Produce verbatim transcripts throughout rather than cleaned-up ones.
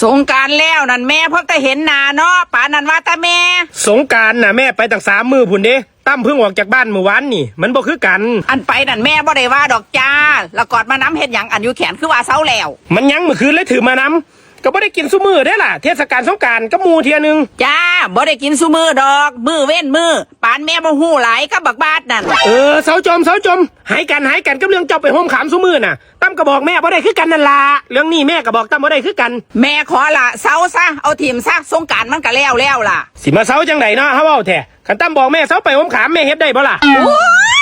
สงกรานต์แล้วนั่นแม่พอแต่เห็นหน้าเนาะ ปานนั้นว่าแต่แม่ สงกรานต์น่ะแม่ไปตั้งสามมื้อพุ้นเด้ ตั้มเพิ่งออกจากบ้านมื้อวานนี่ มันบ่คือกัน อันไปนั่นแม่บ่ได้ว่าดอกจ้า แล้วกอดมานำเฮ็ดหยัง อันอยู่แขนคือว่าเซาแล้ว มันยังมื้อคืนเลยถือมานำ ก็บ่ได้กินซุมื้อเด้ล่ะ เทศกาลสงกรานต์กับหมู่เทื่อหนึ่ง จ้า บ่ได้กินซุมื้อดอก มื้อเว้นมื้อ ปานแม่บ่ฮู้หลายกับบักบาสนั่น เออ เซาจม เซาจม หายกัน หายกันกับเรื่องเจ้าไปโฮมขามซุมื้อน่ะ ตั้มก็บอกแม่บ่ได้คือกันนั่นล่ะ เรื่องนี้แม่ก็บอกตั้มบ่ได้คือกัน แม่ขอละ เซาซะ เอาถิ่มซะ สงกรานต์มันก็แล้วแล้วล่ะ สิมาเซาจั่งใดเนาะ เฮาเว้าแท้ คันตั้มบอกแม่เซาไปโฮมขามแม่เฮ็ดได้บ่ล่ะ โอ้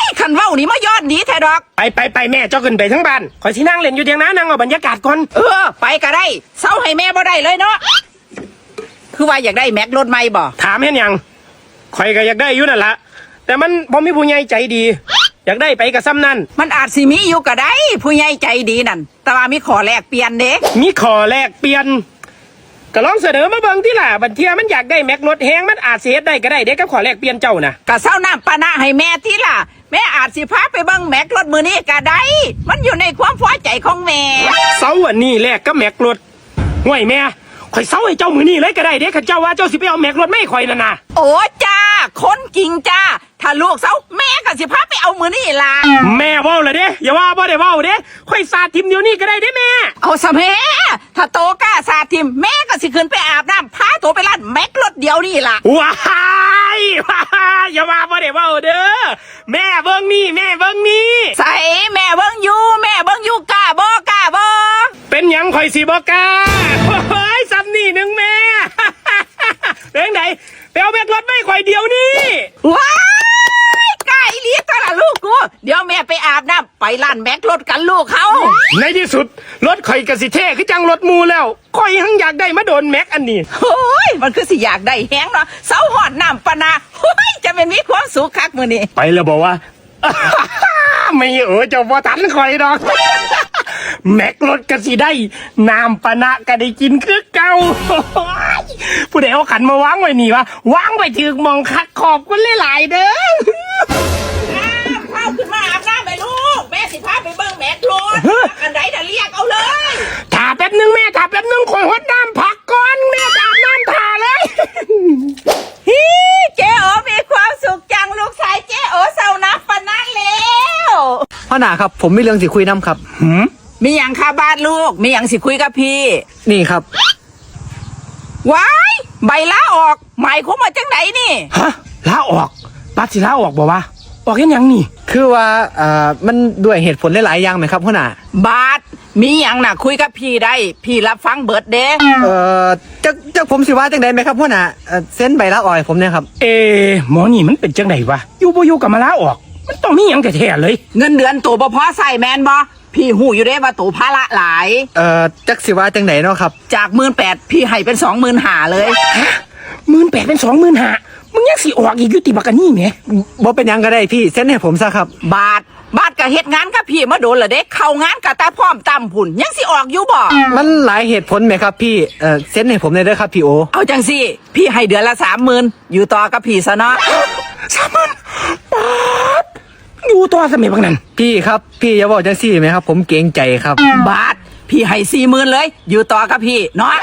ย คันเว้านี่มาย้อนดีแท้ดอก ไปไปไปแม่เจ้าขึ้นไปเทิงบ้าน ข้อยสินั่งเล่นอยู่เถียงนา นั่งเอาบรรยากาศก่อน เออ ไปก็ได้ เซาให้แม่บ่ได้เลยเนาะ คือว่าอยากได้แม็กรถใหม่บ่ ถามเฮ็ดหยัง ข้อยก็อยากได้อยู่นั่นล่ะ แต่มันบ่มีผู้ใหญ่ใจดี อยากได้ไปก็ส่ำนั้น มันอาจสิมีอยู่ก็ได้ ผู้ใหญ่ใจดีนั่น แต่ว่ามีข้อแลกเปลี่ยนเด้ มีข้อแลกเปลี่ยน ก็ลองเสนอมาเบิ่งติล่ะ บางเทื่อมันอยากได้แม็กรถแฮง มันอาจสิเฮ็ดได้ก็ได้เด้ กับข้อแลกเปลี่ยนเจ้าน่ะ ก็เซาน้ำปานะให้แม่ติล่ะ แม่อาจสิพาไปเบิ่งแม็กรถมื้อนี้ก็ได้ มันอยู่ในความพอใจของแม่ เซาอันนี้แลกกับแม็กรถ ห่วยแม่ ข้อยเซาให้เจ้ามื้อนี้เลยก็ได้เด้ คันเจ้าว่าเจ้าสิไปเอาแม็กรถมาให้ข้อยนั่นน่ะ โอ้จ้า คนจริงจ้า ถ้าลูกเซา แม่ก็สิพาไปเอามื้อนี้ล่ะ แม่เว้าละเด้ อย่าว่าบ่ได้เว้าเด้ ข้อยสาดถิ่มเดี๋ยวนี้ก็ได้เด้แม่ เอาซะแม่ ถ้าโตกล้าสาดถิ่ม แม่ก็สิขึ้นไปอาบน้ำ พาโตไปร้านแม็กรถเดี๋ยวนี้ล่ะ ว้าย ว้าย อย่าว่าบ่ได้เว้าเด้อ แม่เบิ่งนี่ แม่เบิ่งนี่ ใส่ แม่เบิ่งอยู่ แม่เบิ่งอยู่ กล้าบ่ กล้าบ่ เป็นหยังข้อยสิบ่กล้า โอ้ย ส่ำนี่หนึ่งแม่ เป็นจั่งใด ไปเอาแม็กรถมาให้ข้อยเดี๋ยวนี้ ว้าย กล้าอีหลีตัวละลูกกู เดี๋ยวแม่ไปอาบน้ำ ไปร้านแม็กรถกันลูกเฮา ในที่สุด รถข้อยก็สิเท่คือจั่งรถหมู่แล้ว ข้อยหั้งอยากได้มาโดนแม็กอันนี้ โอ้ย มันคือสิอยากได้แฮงเนาะ เซาฮอดน้ำปานะ โอ้ย จะแม่นมีความสุขคักมื้อนี้ ไปแล้วบ่วะ ไม่เออ เจ้าบ่ทันข้อยดอก แม็กรถก็สิได้ น้ำปานะก็ได้กินคือเก่า ผู้ใดเอาขันมาวางไว้นี่วะ วางไว้ถืกหม่องคัก ขอบคุณหลายๆเด้อ อ้าว เข้าขึ้นมาอาบน้ำไปลูก แม่สิพาไปเบิ่งแม็กรถ อันใดน่ะเรียกเอาเลย ถ้าแป๊บนึงแม่ ถ้าแป๊บนึง ข้อยฮดน้ำผักก่อน แม่จะอาบน้ำถ่าเลย ฮิ เจ๊โอมีความสุขจัง ลูกชายเจ๊โอเซาน้ำปานะแล้ว หัวหน้าครับ ผมมีเรื่องสิคุยนำครับ หืม มีหยังคะบาสลูก มีหยังสิคุยกับพี่ นี่ครับ ว้าย ใบลาออก หมายความว่าจั่งใดนี่ ฮะ ลาออก บาสสิลาออกบ่วะ ออกเฮ็ดหยังนี่ คือว่า เอ่อ มันด้วยเหตุผลหลายๆอย่างแหมครับหัวหน้า บาส มีหยังน่ะคุยกับพี่ได้ พี่รับฟังเบิดเด้ เอ่อ จัก จักผมสิว่าจั่งใดแหมครับหัวหน้า เอ่อ เซ็นใบลาออกให้ผมแหน่ครับ เอ หมอนี่มันเป็นจั่งใดวะ อยู่บ่อยู่ก็มาลาออก มันต้องมีหยังแท้ๆเลย เงินเดือนโตบ่พอใช้แม่นบ่ พี่ฮู้อยู่เด้ว่าโตภาระหลาย เอ่อ จักสิว่าจั่งใดเนาะครับ จากหมื่นแปด พี่ให้เป็นสองหมื่นห้าเลย หมื่นแปดเป็นสองหมื่นห้า มึงยังสิออกอีกอยู่ติบักอันนี้แหม บ่เป็นหยังก็ได้พี่ เซ็นให้ผมซะครับ บาส บาสก็เฮ็ดงานกับพี่มาโดนแล้วเด้ เข้างานก็แต่พร้อมตั้มพุ้น ยังสิออกอยู่บ่ มันหลายเหตุผลแหมครับพี่ เอ่อ เซ็นให้ผมแหน่เด้อครับพี่โอ เอาจั่งซี่ พี่ให้เดือนละสามหมื่น อยู่ต่อกับพี่ซะเนาะ สามหมื่น บาส อยู่ต่อซะแหมบักนั่น พี่ครับ พี่อย่าเว้าจั่งซี่แหมครับ ผมเกรงใจครับ บาส พี่ให้สี่หมื่นเลย อยู่ต่อกับพี่เนาะ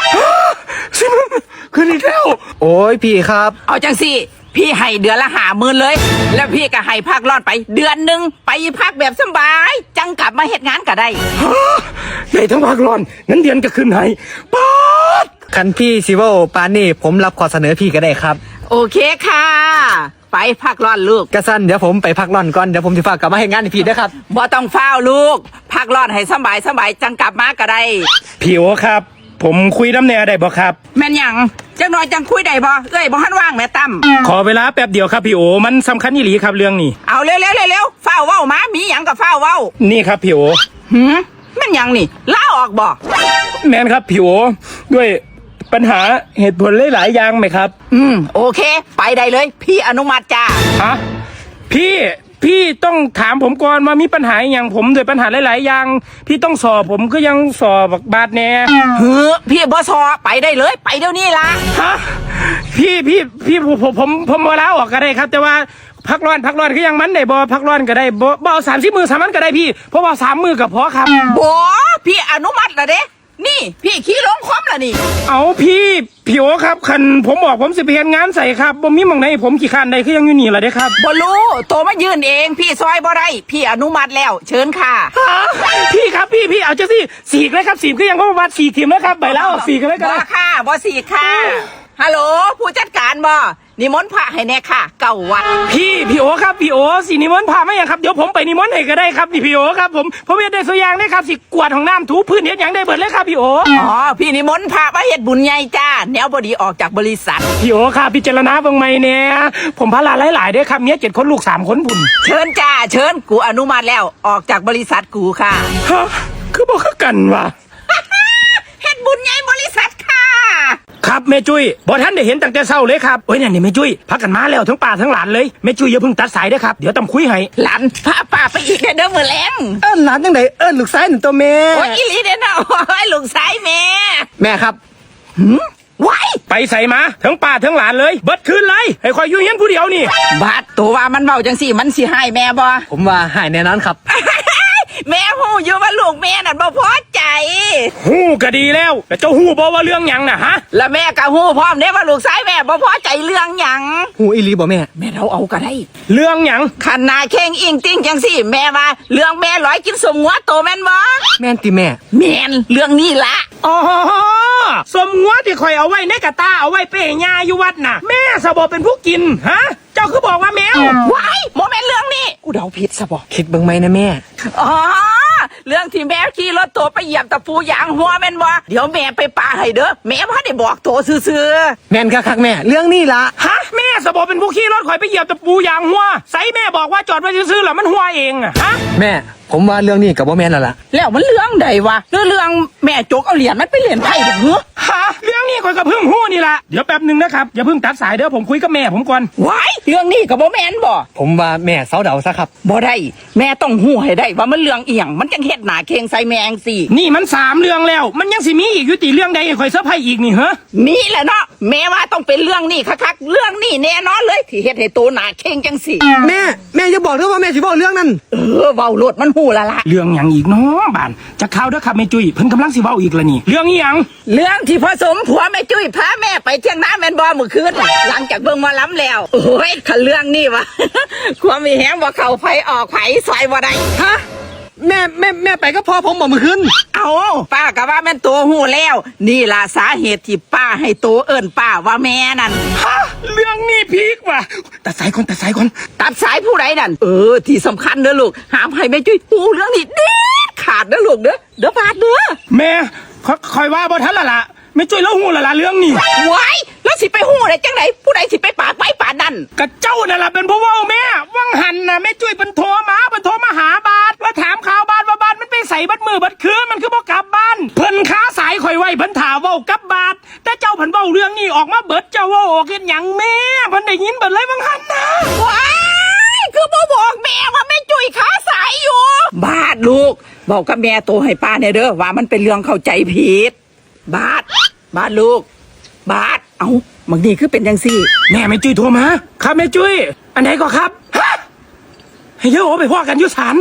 สี่หมื่น ขึ้นอีกแล้ว โอ้ยพี่ครับ เอาจั่งซี่ พี่ให้เดือนละห้าหมื่นเลย แล้วพี่ก็ให้พักร้อนไปเดือนหนึ่ง ไปพักแบบสบาย จั่งกลับมาเฮ็ดงานก็ได้ ฮะ ได้ทั้งพักร้อน เงินเดือนก็ขึ้นให้ ป๊าด คันพี่สิเว้าปานนี้ ผมรับข้อเสนอพี่ก็ได้ครับ โอเคค่ะ ไปพักร้อนลูก กะซั้นเดี๋ยวผมไปพักร้อนก่อน เดี๋ยวผมสิฟ้าวกลับมาเฮ็ดงานให้พี่เด้อครับ บ่ต้องฟ้าวลูก พักร้อนให้สบายสบาย จั่งกลับมาก็ได้ พี่โอครับ ผมคุยนำแหน่ได้บ่ครับ แม่นหยัง จักหน่อยจั่งคุยได้บ่ เอื้อยบ่ทันว่างแหมตั้ม ขอเวลาแป๊บเดียวครับพี่โอ มันสำคัญอีหลีครับเรื่องนี้ เอาเร็วๆๆๆ ฟ้าวเว้ามา มีหยังก็ฟ้าวเว้า นี่ครับพี่โอ หืม แม่นหยังนี่ ลาออกบ่ แม่นครับพี่โอ ด้วยปัญหาเหตุผลหลายๆอย่างแหมครับ อืม โอเค ไปได้เลย พี่อนุมัติจ้า ฮะ พี่ พี่ต้องถามผมก่อนว่ามีปัญหาอหย่าง ผมด้วยปัญหาหลายๆอย่าง พี่ต้องสอบผมคือยังสอบบักบาสแหน่ เฮ้อ พี่บ่สอบ ไปได้เลย ไปเดี๋ยวนี้ละ ฮะ พี่ พี่ พี่ ผม ผม ผม ผมบ่ลาออกก็ได้ครับ แต่ว่าพักร้อน พักร้อนคือยังมันได้บ่ พักร้อนก็ได้ บ่ บ่เอาสามสิบมื้อ สามวันก็ได้พี่ เพราะว่าสามมื้อก็พอครับ บ่ พี่อนุมัติละเด้ นี่พี่ขี้ลงคอมละนี่ เอาพี่ พี่โอครับ คันผมบอกผมสิไปเฮ็ดงานใสครับ บ่มีหม่องใดให้ผมขี้คร้านได้ คือยังอยู่นี่ล่ะเด้ครับ บ่รู้ โตมายื่นเอง พี่ซอยบ่ได้ พี่อนุมัติแล้ว เชิญค่ะ ฮะ พี่ครับ พี่ พี่เอาจังซี่ สีกเลยครับ สีกคือยังบ่มาสีกถิ่มเลยครับ ใบลาออก สีกเลยก็ได้ บ่ค่ะ บ่สีกค่ะ ฮัลโหล ผู้จัดการบ่ นิมนต์พระให้แน่ค่ะ เก้าวัด พี่ พี่โอครับ พี่โอ สินิมนต์พระมาหยังครับ เดี๋ยวผมไปนิมนต์ให้ก็ได้ครับ นี่พี่โอครับ ผม ผมเฮ็ดได้ซุอย่างเด้ครับ สิกวาดห้องน้ำถูพื้นเฮ็ดหยังได้เบิดเลยครับพี่โอ อ๋อ พี่นิมนต์พระมาเฮ็ดบุญใหญ่จ้า แนวบ่ดีออกจากบริษัท พี่โอครับ พิจารณาเบิ่งใหม่แน่ ผมภาระหลายๆเด้ครับ เมียเจ็ดคนลูกสามคนพุ้น เชิญจ้า เชิญ กูอนุมัติแล้ว ออกจากบริษัทกูค่ะ ฮะ คือบ่คือกันวะ เฮ็ดบุญใหญ่บริษัทค่ะ ครับแม่จุ้ย บ่ทันได้เห็นตั้งแต่เช้าเลยครับ โอ้ย นั่นนี่แม่จุ้ย พากันมาแล้วทั้งป้าทั้งหลานเลย แม่จุ้ยอย่าเพิ่งตัดสายเด้อครับ เดี๋ยวต้องคุยให้ หลานพาป้าไปอีกเด้อมื้อแลง เอิ้นหลานจั่งใด เอิ้นลูกชายนั่นตัวแม่ โอ้ย อีหลีเด้อเนาะ โอ้ย ลูกชายแม่ แม่ครับ หืม ว้าย ไปไสมา ทั้งป้าทั้งหลานเลย เบิดคืนเลย ให้ข้อยอยู่เฮือนผู้เดียวนี่ บาด โตว่ามันเว้าจั่งซี้ มันสิฮ้ายแม่บ่ ผมว่าฮ้ายแน่นอนครับ แม่ฮู้อยู่ว่าลูกแม่นั่นบ่พอใจ ฮู้ก็ดีแล้ว แล้วเจ้าฮู้บ่ว่าเรื่องหยังน่ะฮะ แล้วแม่ก็ฮู้พร้อมเด้ว่าลูกชายแม่บ่พอใจเรื่องหยัง ฮู้อีหลีบ่แม่ แม่เดาเอาก็ได้ เรื่องหยัง คันหน้าเข่งอิงติ่งจั่งซี้ แม่ว่าเรื่องแม่หลอยกินส้มงัวโตแม่นบ่ แม่นติแม่ แม่น เรื่องนี้ละ อ๋อ ส้มงัวที่ข้อยเอาไว้ในกะตา เอาไว้ไปให้ย่าอยู่วัดน่ะ แม่ซะบ่เป็นผู้กิน ฮะ เจ้าคือบอกว่าแมว ว้าย บ่แม่นเรื่องนี้ กูเดาผิดซะบ่ คิดเบิ่งใหม่นะแม่ อ๋อ เรื่องที่แม่ขี่รถโตไปเหยียบตะปูยางหัวแม่นบ่ เดี๋ยวแม่ไปปาให้เด้อ แม่บ่ได้บอกโตซื่อๆ แม่นคักๆแม่ เรื่องนี้ล่ะ ฮะ แม่ซะบ่เป็นผู้ขี่รถข้อยไปเหยียบตะปูยางหัว ไสแม่บอกว่าจอดไว้ซื่อๆ แล้วมันหัวเองอะ ฮะ แม่ ผมว่าเรื่องนี้ก็บ่แม่นแล้วล่ะ แล้วมันเรื่องใดวะ หรือเรื่องแม่จกเอาเหรียญมันไปเล่นไพ่บ่หือ ฮะ เรื่องนี้ข้อยก็เพิ่งฮู้นี่ล่ะ เดี๋ยวแป๊บหนึ่งนะครับ อย่าเพิ่งตัดสายเด้อ ผมคุยกับแม่ผมก่อน ว้าย เรื่องนี้ก็บ่แม่นบ่ ผมว่าแม่เซาเดาซะครับ บ่ได้ แม่ต้องฮู้ให้ได้ว่ามันเรื่องอีหยัง มันจั่งเฮ็ดหน้าเข่งใส่แม่จั่งซี้ นี่มันสามเรื่องแล้ว มันยังสิมีอีกอยู่ติ เรื่องใดให้ข้อยเซอร์ไพรส์อีกนี่เหรอ มีแหละเนาะ แม่ว่าต้องเป็นเรื่องนี้คักๆ เรื่องนี้แน่นอนเลย ที่เฮ็ดให้โตหน้าเข่งจั่งซี้ แม่ แม่อย่าบอกเด้อว่าแม่สิเว้าเรื่องนั้น เออ เว้าโลด มันฮู้ละละ เรื่องหยังอีกเนาะบาด จักข่าวเด้อครับแม่จุ้ย เพิ่นกำลังสิเว้าอีกละนี่ เรื่องอีหยัง เรื่องที่พ่อสมผัวแม่จุ้ยพาแม่ไปเที่ยงนาแม่นบ่มื้อคืน หลังจากเบิ่งหมอลำแล้ว โอ้ย คันเรื่องนี้วะ ความมีแฮงบ่เข้าไผออกไผ ซอยบ่ได้ ฮะ แม่ แม่ แม่ไปกับพ่อผมบ่มื้อคืน เอ้า ป้าก็ว่าแม่นโตฮู้แล้ว นี่ล่ะสาเหตุที่ป้าให้โตเอิ้นป้าว่าแม่นั่น ฮะ เรื่องนี้พีกว่ะ ตัดสายก่อน ตัดสายก่อน ตัดสายผู้ใดนั่น เออ ที่สำคัญเด้อลูก ห้ามให้แม่จุ้ยฮู้เรื่องนี้เด็ดขาดเด้อลูกเด้อ เด้อบาดเด้อ แม่ ข้อย ข้อยว่าบ่ทันละล่ะ แม่จุ้ยลาวฮู้ละล่ะเรื่องนี้ ว้าย แล้วสิไปฮู้ได้จั่งใด ผู้ใดสิไปปากไวปานนั้น กะเจ้านั่นล่ะเป็นผู้เว้าแม่ วังหันน่ะแม่จุ้ยเพิ่นโทรมา เพิ่นโทรมาหาบาด มาถามข่าวบาดว่าบาดมันไปไสเบิดมื้อเบิดคืน มันคือบ่กลับบ้าน เพิ่นคาสายข้อยไว้ เพิ่นท่าเว้ากับบาด แต่เจ้าเพิ่นเว้าเรื่องนี้ออกมาเบิด เจ้าเว้าออกเฮ็ดหยังแม่ เพิ่นได้ยินเบิดเลยวังหันน่ะ ว้าย คือบ่บอกแม่ว่าแม่จุ้ยคาสายอยู่ บาดลูก เว้ากับแม่โตให้ป้าแหน่เด้อ ว่ามันเป็นเรื่องเข้าใจผิด บาด บาดลูก บาด เอ้า บักนี่คือเป็นจั่งซี้ แม่ แม่จุ้ยโทรมา ครับแม่จุ้ย อันใดก็ครับ ฮะ ให้เยอะโอไปพ้อกันอยู่ศาล